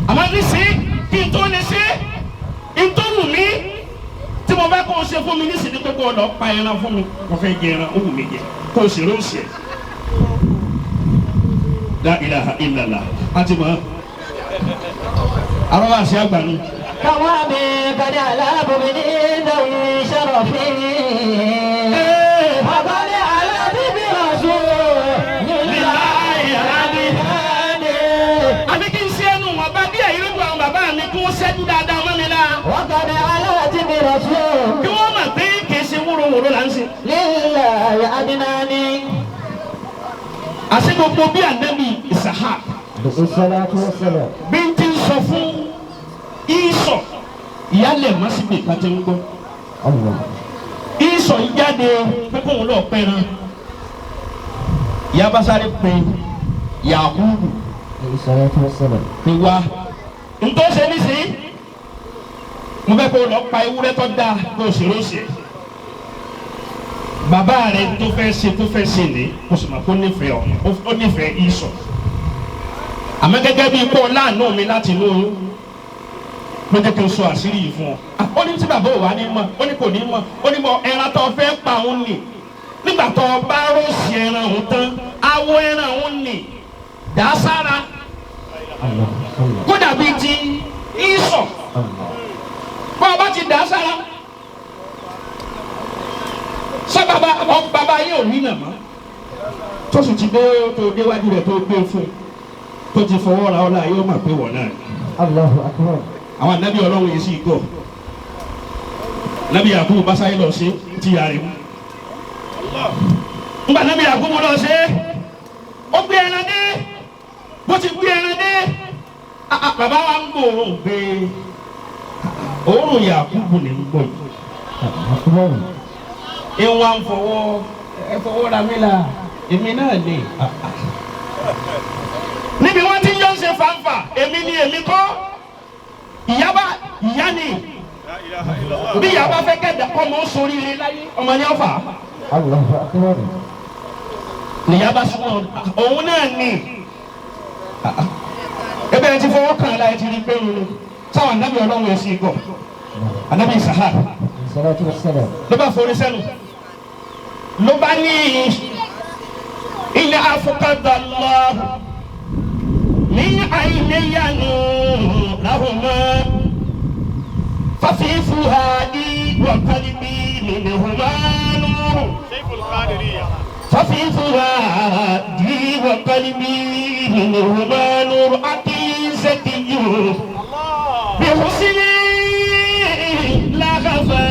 àmọ́ nísìnyí kí n tó lè ṣe n tó wù mí tí mo fẹ́ kó o ṣe fún mi nísìnyí pé kó o lọ pa ẹran fún mi mo fẹ́ jẹ ẹran ó wù mí jẹ kó o sì róòsì ẹ̀. La ilaha illallah àti mọ́ arọ́wọ́ àṣẹ àgbà ni. كوامي قد على بني ذوي شرفي وقد على برسول الله Àbí kí n ṣe ẹnu wọn bá díẹ̀ yìí lójú àwọn bàbá mi kí wọ́n ṣẹ́jú dáadáa mọ́ mi lára. وقد على برسول Kí wọ́n mọ̀ pé kì í ṣe wúrowòro là ń ṣe. لله أدناني Àṣé gbogbo bí ànábì Isahak bí n ti sọ fún Ísọ̀ ìyálẹ̀ mọ́síbì kan ti ń gbọ́. Ísọ̀ yìí jáde pé kóun lọ pẹran. Ìyá bá sáré pe Yakubu pé wá. Ntọ́ ṣe nísìnyí mo fẹ́ kó o lọ pa ewúrẹ́ tó dáa kó o sì róṣì ẹ̀. Bàbá rẹ tó fẹ́ ṣe ní kó sì máa kó nífẹ̀ẹ́ ọ ó nífẹ̀ẹ́ Ísọ̀. Àmọ́ gẹ́gẹ́ bíi kó o láàánú mi láti inú oyún ló jẹ́ kí n sọ àṣírí yìí fún ọ. Ó ní tí bàbá ò wá ní mọ̀, ó ní kò ní mọ̀, ó ní mọ̀ ẹran tó fẹ́ pa òun nì. Nígbà tó o bá róòsì ẹran òun tán, awọ ẹran òun nì dá sára. Kódà bíi ti Ísọ̀, bọ́ ọ bá ti dá sára. Sọ bàbá ọ bàbá yìí ò ní nà mọ́. Tó sì ti dé tó déwájú rẹ̀ tó gbé fún un. Tó ti fọwọ́ ra ọ́ láàyè ó mà pé wọ̀ náà ni. Allahu akbar. Àwọn anabi Ọlọ́run yìí sì gọ̀. Anabi Yakubu basáyé lọ sí ti yàrá mu. Ngbà anabi Yakubu lọ sí, ó gbé ẹran dé, bó ti gbé ẹran dé, bàbá wa ń gbòòrùn pé òórùn Yakubu ní ń gbọ́ yìí. Akbar. Ìwọ̀n à ń fọwọ́ ẹ fọwọ́ ra mí la, èmi náà lè. Níbi wọ́n ti ń yọ̀ ń ṣe fanfa, èmi ni èmi kọ́. Ìyá bá ìyá ni bí ìyá bá fẹ́ kẹ́dà kọ́ mọ́ sóríire láyé ọmọ ní ọ̀fà. Allahu akbar. Nìyá bá súnmọ́ òun náà ni ebe ẹ ti fọwọ́ kàn án láyé ti rí pé òun sáwọn anábì Ọlọ́run ẹ̀ sì gọ̀ anábì Isahak Salatu wassalam. ló bá forí sẹ́nu ló bá ní ilé afọkàdà lọ ní àìníyànú làhùnmọ́ fàfífù hàdí wàkàlíbí mìnìhùnmá nùrù fàfífù hàdí wàkàlíbí mìnìhùnmá nùrù àti zẹkìyù bihusni làkàfà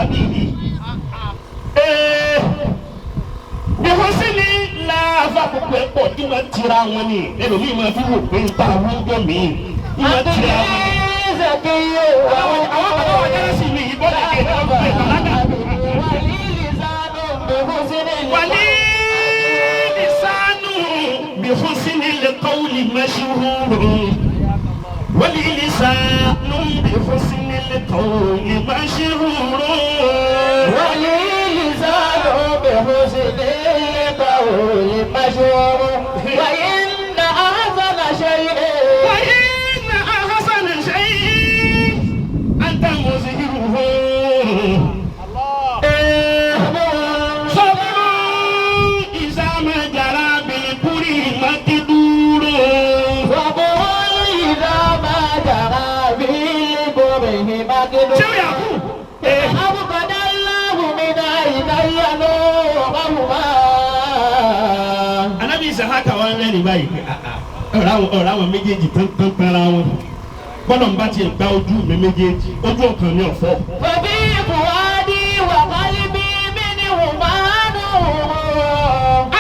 àbíyí. Bihusni làkàfà gbogbo ẹ̀ pọ̀ tí wọ́n tira wọn ni ẹlòmíì máa fi wò pé n ta wúndọ̀ mi wọ́n tira wọn. Àwọn bàbá wa jẹ́rẹ́ sí mi ìbọn lè ké ọ̀gbẹ́ bàlágà. Wàlí lisanu bihusni lqawli mashhuru. Wàlí lisanu bihusni lqawli mashhuru. وإن أحسن شيء وإن أحسن شيء أنت مظهره. صبر إذا ما جرى بالكريمة دور. صبر إذا ما جرى بالبره مقدور. شو يا أخو؟ أبقد الله من عيني نورهما. Ànábì Isahaka wa ń rẹ́rìn báyìí pé ọ̀rọ̀ àwọn méjèèjì tán tán tánra wọn gbọ́dọ̀ ń bá tiẹ̀ gba ojú mi méjèèjì ojú ọkàn mi ọ̀fọ́. ففي فؤادي وقلبي منهما نور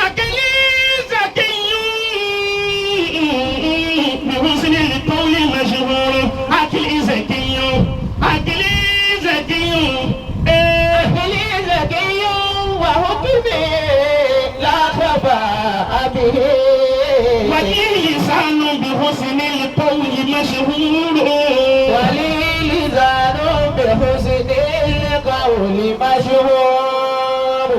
Akili zakiyu bihusni lqawli mashhur akili zakiyu akili zakiyu. عقلي ذكي وحكمي لا خفاء به Wàlí lisanu bihusni lqawli mashhur. ولي لسان بحسن القول مشهور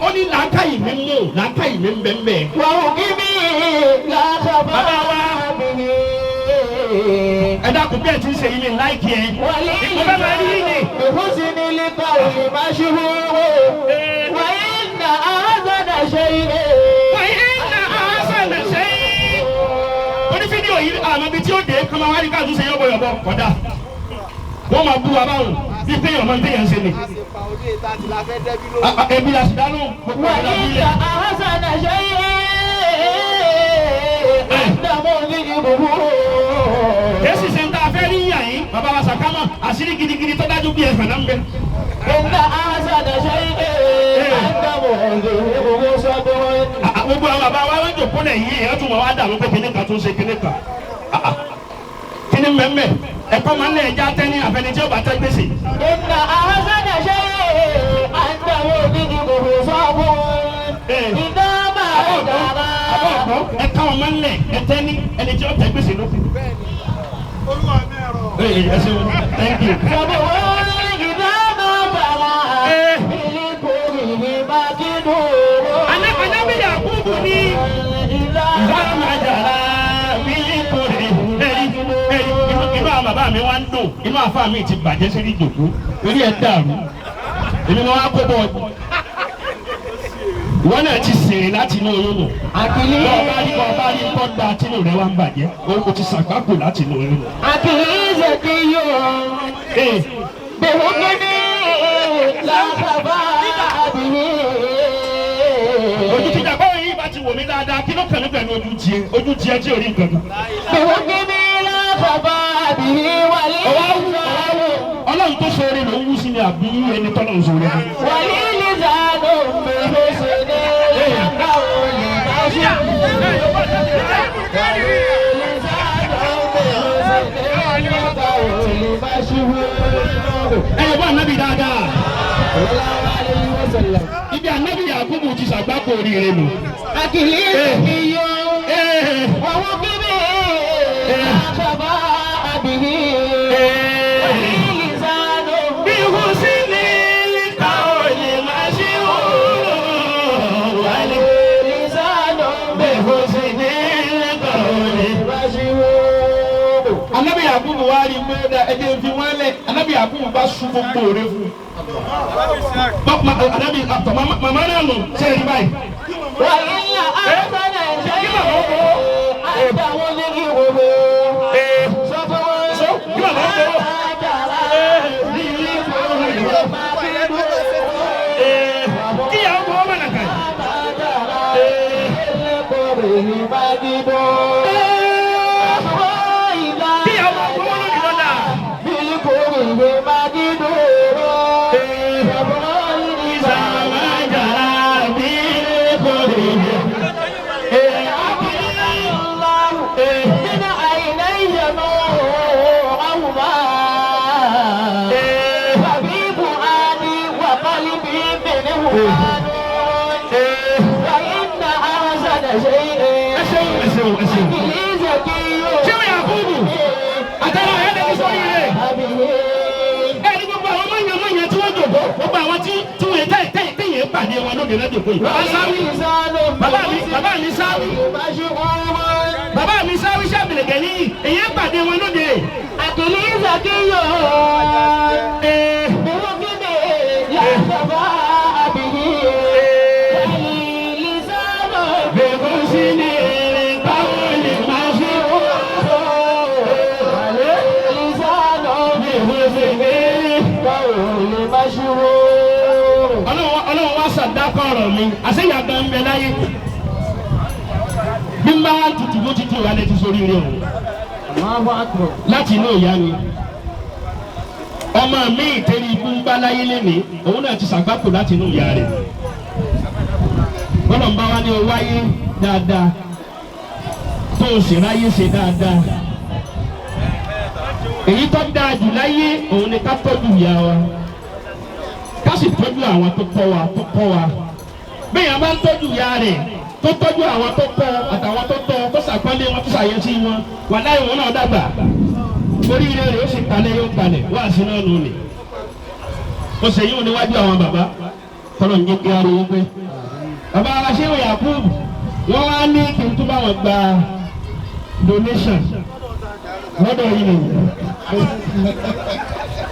Ó ní làákàyè mi mú làákàyè mi ń bẹ́ẹ̀ bẹ́ẹ̀. وحكمي لا خفاء به Ẹ dákun bí ẹ ti ń ṣe yìí mi láìkí ẹ. ولي Mo fẹ́ máa rí yín ni. بحسن القول مشهور وإن أحسن شيء Wàyí nà àṣà ṣe é. Oní fídíò yìí àmọ́ ibi tí ó dé kọ́mọ wá ní káàtó ṣe yọ̀bọ̀yọ̀bọ̀ kọ̀dá. Wọ́n máa bú wa báwọn bí pé ọmọ téèyàn ń ṣe ni. Ebi la sì dánú. Gbogbo ìlà وإن bílẹ̀. أحسن شيء أنت مذنبه Èsì ṣe ń tá a fẹ́ rí yàn yín. Bàbá wa sàkámọ̀ àṣírí gidigidi tó dájú bí ẹ̀fẹ̀ náà ń bẹ. إن أحسن شيء أنت مذنبه صبر Gbogbo àwọn bàbá wa wọ́n jòkó lẹ̀ yìí èèyàn tún wọ́n wá dàrú pé kíní kan tún ṣe kíní kan. Kíní mẹ́mẹ́ ẹ̀kọ́ máa ń lé ẹja tẹ́ni àfẹni tí ó bá tẹ́ gbèsè. إن أحسن شيء أنت مذنبه صبر إذا ما جرى Àbọ̀ ọ̀gbọ́n ẹ̀ka wọn máa ń lẹ̀ ẹ̀tẹ́ ní ẹni tí ó tẹ́ gbèsè ló kù. Ẹ ṣeun, thank you. صبر إذا ما جرى بالكره مكدور Anábì Yakubu ní إذا ìdámadàrà bílíkùrì. Ẹ̀rí ẹ̀rí inú àwọn bàbá mi wá ń dùn, inú àfa mi ti bàjẹ́ sí ìjòkó, orí ẹ̀ dàrú. Èmi ni wọ́n á kó bọ̀ ìwọ náà ti sèrè láti inú oyún nù. Àkìlì Bọ́ọ̀ bá rí bọ́ọ̀ bá rí kọ́ da tínú rẹ̀ wá ń bàjẹ́, o ti sàgbákò láti inú oyún nù. Àkìlì zẹ̀kìyò Ee, bìhùkìní lábàbà àbìhí. ojú ti dàgbọ́ yìí bá ti wò mí dáadáa kí ló kàn mí pẹ̀lú ojú tiẹ̀ ojú tiẹ̀ tí ò rí nǹkan kan. Bìhùkìní lábàbà àbìhí wàlí ìzàlù Ọlọ́run tó ṣoore ló ń wú sí ni àbí ẹni tọ́lọ́run ṣoore fún. wàlí ìzàlù bìhùsìní lábàwọlì máṣú. Wàlí ìzàlù bìhùsìní lábàwọlì máṣú. Ẹ yẹ bọ́ ànábì dáadáa. Sallallahu alayhi wa sallam. Ibi ànábì Yakubu ti ṣàgbákò oríire nù. Akili iyo Ee, ووقبه لا به لسان bí hùsìnì káwọlì máa ṣe wálé. لسان Bí hùsìnì káwọlì. مشهور Ànábì Yakubu wá rí pé ó dá ẹjẹ́ ń fi wọ́n lẹ̀. Ànábì Yakubu bá sún gbogbo òre fún un. Ànábì àtọ̀ màmá náà nù ṣe é rí báyìí. وإلا أحسن شيء أنت مذهبه صبر ما جرى Kí ìyàwó kọ́ ọmọ nàkà yìí. Kí ìyàwó kọ́ ọmọ lónìí lọ́dà. Ìsàmájàrá bí kò rí. شيء Ẹ ṣeun ẹ ṣeun ẹ ṣeun. Ṣé o Yakubu? Àtàwọn ẹ̀yẹ́ lè sọ yìí rẹ̀. Ẹ ní gbogbo àwọn mọ̀nyẹ̀mọ̀nyẹ̀ tí wọ́n jòkó, gbogbo àwọn tí tí wọ́n tẹ̀ tẹ̀ tẹ̀yẹ̀ pàdé wọn lóde lọ́jọ́kó yìí. Bàbá Sáwí, bàbá mi bàbá mi Sáwí, bàbá mi Sáwí sàbìlẹ̀kẹ̀ ní èyí pàdé wọn lóde. Àkìlí Zakiyo, Ee, bíwọ́gídé yàtọ̀bá àbíyí, wàlí lìsánà bẹ̀rù sí ni èrè báwo lè máa ṣe wọ́n. wàlí lìsánà Bẹ̀rù sí ni èrè. báwo lè má ṣúró. Ọlọ́run wá sàdákọ̀ ọ̀rọ̀ mi, àṣeyà gan ń bẹ láyé. Bí n bá tutù bó ti tó ìyálẹ̀ ti sórí rẹ̀ o. Allahu akbar. Láti inú ìyá ni. Ọmọ mi ìtẹ́rí ikú ń bá láyé lénìí, òun náà ti ṣàgbákò láti inú ìyá rẹ̀. Bọ́lọ̀ ń bá wa ní o wáyé dáadáa, tó o sì ráyé ṣe dáadáa. Èyí tó dáa jù láyé òun ni ká tọ́jú ìyá wa, ká sì tọ́jú àwọn tó kọ́ wa tó kọ́ wa. Bẹ́ẹ̀ yẹn bá ń tọ́jú ìyá rẹ̀, tó tọ́jú àwọn tó kọ́ àtàwọn tó tọ́, tó ṣàpọ́nlé wọn, tó ṣàyẹ́sí wọn, wàláhì òun náà dàgbà. Oríire rẹ̀ ó sì kalẹ̀, yóò kalẹ̀ wá sí náà nù ní. Ó ṣe yóò níwájú àwọn bàbá tọ́lọ̀ ń jẹ́ kí aró pé. Bàbá wa Ṣéwù Yakubu, wọ́n wá ní kí n tún bá wọn gba donation lọ́dọ̀ yìí nìyí.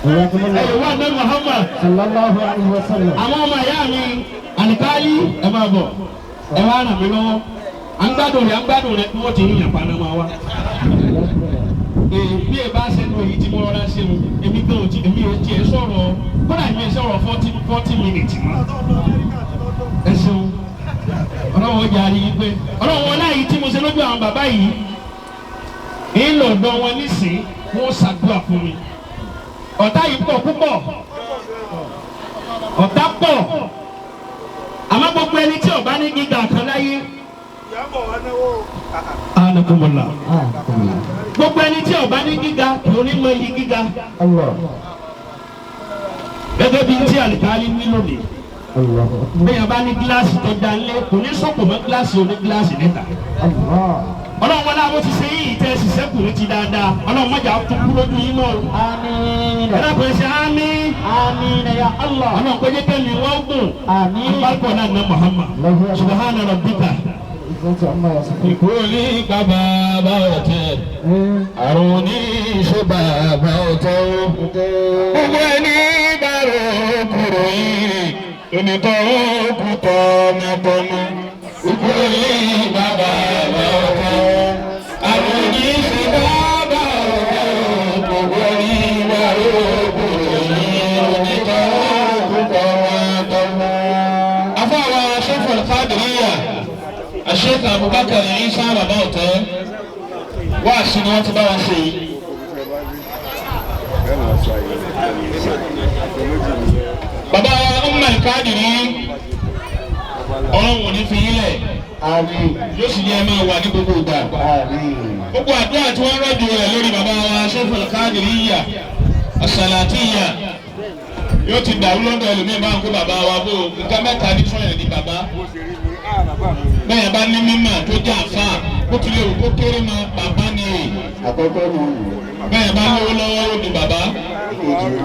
Ẹ̀yọ̀ wá ní Muhammad. Sallallahu alayhi wa sallam. Àwọn ọmọ ìyá mi àlìkáyí, ẹ máa bọ̀, ẹ wá ràn mí lọ́wọ́. À ń gbádùn rẹ̀, à ń gbádùn rẹ̀ bí wọ́n ti ń yàn paná máa wá. Bí ẹ bá ṣe lu èyí tí mo rọra ṣe mu, èmi gan ò ti, èmi ò tiẹ̀ sọ̀rọ̀, kódà èmi ò sọ̀rọ̀ 40 minutes mọ́. Ẹ ṣeun, ọlọ́run ó jẹ́ àrí pé ọlọ́run wọn láàyè tí mo ṣe lójú àwọn bàbá yìí ń lọ ọ̀dọ̀ wọn nísìn, wọ́n ṣàdúrà fún mi. Ọ̀tá yìí pọ̀ púpọ̀, ọ̀tá pọ̀, àmọ́ gbogbo ẹni tí ó bá ní gíga kan láyé, anakumula, gbogbo ẹni tí ó bá ní gíga kò ní mọ iyì gíga. Allah. Gẹ́gẹ́ bí tí àlìkárí wí lónìí, Allah. bẹ́ẹ̀ bá ní gíláàsì tó dá lé, kò ní sọ̀kò mọ́ gíláàsì oní gíláàsì níta. Allah. Ọlọ́run wọlé àwọn ti ṣe yìí tẹ́ ẹ sì sẹ́kù ní ti dáadáa, ọlọ́run mọ̀jà tó kú lójú yín mọ́ o. Àmín. Ẹ dákun, ẹ ṣe àmín. Àmín ya Allah. Ọlọ́run kó jẹ́ kẹ́mi wọ́n gùn. Àmín. Àbákọ̀ náà ná Muhammad subhana rabbika. Izzati amma yasifun. Ìkúlí ká bàbá ọ̀tẹ̀, àrùn ní ìṣe bàbá ọ̀tẹ̀ o. Gbogbo ẹni bàrò kúrò yìí, onítọ̀hún kú tọmọtọmọ. Ìkúlí ká bàbá ọ̀tẹ̀, àrùn ní ìṣe bàbá ọ̀tẹ̀ o. Gbogbo ẹni bàrò kúrò yìí, onítọ̀hún kú tọmọtọmọ. Afọwọ́ Ṣẹ́fọ̀lì Kádìríyà. Sheikh Abubakar Isa bàbá ọ̀tẹ́, wá sí ni wọ́n ti bá wa ṣe yìí. Bàbá wa Ummul Kadiri, ọlọ́run ò ní fi yín lẹ̀, Àmín. yóò sì ní ẹ máa wà ní gbogbo ìgbà. Àmín. Gbogbo àdúrà tí wọ́n rọ̀jò rẹ̀ lórí bàbá wa Sheikhul Kadiriyya As-Salatiyya yóò ti dàrú lọ́dọ̀ ẹlòmíì máa ń kó bàbá wa bó nǹkan mẹ́ta ní fún ẹ̀ ní bàbá. Bẹ́ẹ̀ bá ní mímọ̀ tó jẹ́ àfa, bó tilẹ̀ wù kó kéré mọ́, bàbá ni o. Àkọ́kọ́ nù. Bẹ́ẹ̀ bá lówó lọ́wọ́, ó di bàbá. Ìkejì nù.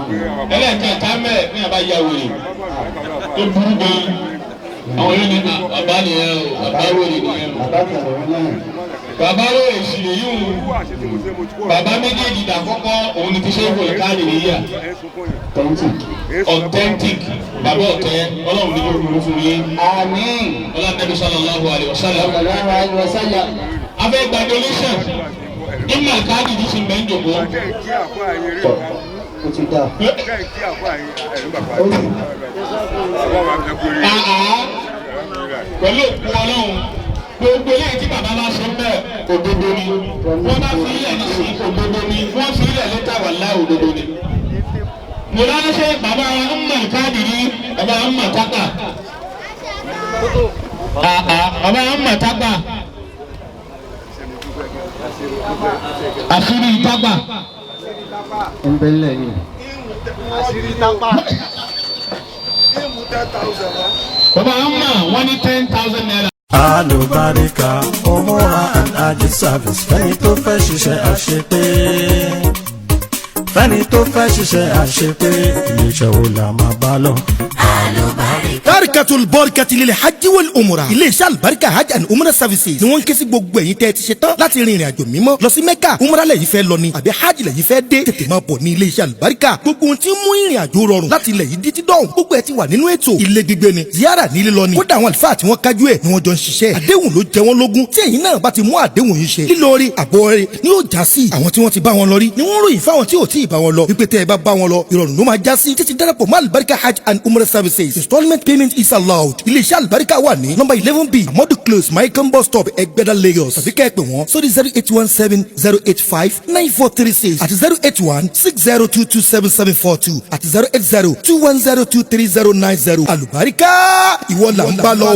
Ẹlẹ́ẹ̀kẹta mẹ́ẹ̀ ní àbá ya wèrè tó burú gan, àwọn yóò ní à, bàbá nìyẹn o, bàbá wèrè nìyẹn o. Bàbá kẹrẹ náà. Bàbá wèrè sì lè yíwù. Bàbá méjèèjì dàkọ́kọ́ òun ni ti ṣe é wòlé káàdì níyà. Authentic. Authentic bàbá ọ̀tẹ́, ọlọ́run ní kó burú fún yín. Àmín. Ọlọ́run Nabi sallallahu alayhi wa sallam. Sallallahu alaihi wasallam. Afẹ́ gba donation, ìmọ̀ káàdì yìí sì mẹ́ńdògbò. Tọ̀. Ó ti dà. Ó sì. Àá, pẹ̀lú òkú ọlọ́run, gbogbo eléyìí tí bàbá bá ṣe ń bẹ̀, òdodo ni. Wọ́n bá fi ilẹ̀ nísìnyí, òdodo ni. Wọ́n fi ilẹ̀ lẹ́tà, wà láì, òdodo ni. Mo ránṣẹ́ bàbá ọmọ ìkádìrí, bàbá ọmọ tápà. Àá, bàbá ọmọ tápà, àṣírí tápà. Ń bẹ́ lẹ̀ ni. Àṣírí tápà. Ìmú 10,000 wá. Bàbá ọmọ wọn ní ₦10,000. Alùbáríkà Umura and Hajj service, fẹ́ni tó fẹ́ ṣiṣẹ́ àṣepé, fẹ́ni tó fẹ́ ṣiṣẹ́ àṣepé, iléeṣẹ́ wo la máa bá lọ. Tarikatul Barikati lil Hajj wal Umra. Iléeṣẹ́ Alibarika Hajj and Umrah Services ni wọ́n ń ké sí gbogbo ẹ̀yin tẹ́ ẹ ti ṣe tán láti rin ìrìn àjò mímọ́ lọ sí Mecca. Umrah lẹ́yìn fẹ́ lọ ni àbí Hajj lẹ́yìn fẹ́ dé, tètè máa bọ̀ ní iléeṣẹ́ Alibarika. Gbogbo ohun tí ń mú ìrìn àjò rọrùn láti ilẹ̀ yìí títí dọ̀hún, gbogbo ẹ̀ ti wà nínú ètò. Ilé gbígbé ni, ziyara nílé lọ ni, kódà àwọn àlùfáà tí wọ́n kájú ẹ̀ ni wọ́n jọ ń ṣiṣẹ́. Àdéhùn ló jẹ wọ́n lógún. Tí ẹ̀yin náà bá ti mú àdéhùn yìí ṣe, lílọ rí àbọ̀ rẹ̀ ni yóò já sí. Àwọn tí wọ́n ti bá wọn lọ rí ni wọ́n ròyìn fáwọn tí ò tí ì bá wọn lọ wípé tẹ́ ẹ bá bá wọn lọ, ìrọ̀rùn ló máa já sí. Títí darapọ̀ mọ́ Alibarika Hajj and Umrah Services. Installment payment is is allowed. Iléeṣẹ́ àlùbáríkà wà ní number 11B, Amadu Close, Maicon Bus Stop, Ẹgbẹ́dá, Lagos. Tàbí kẹ́ ẹ pè wọ́n sórí 08170859436 àti 08160227742 àti 08021023090. Àlùbáríkà, ìwọ là ń bá lọ o.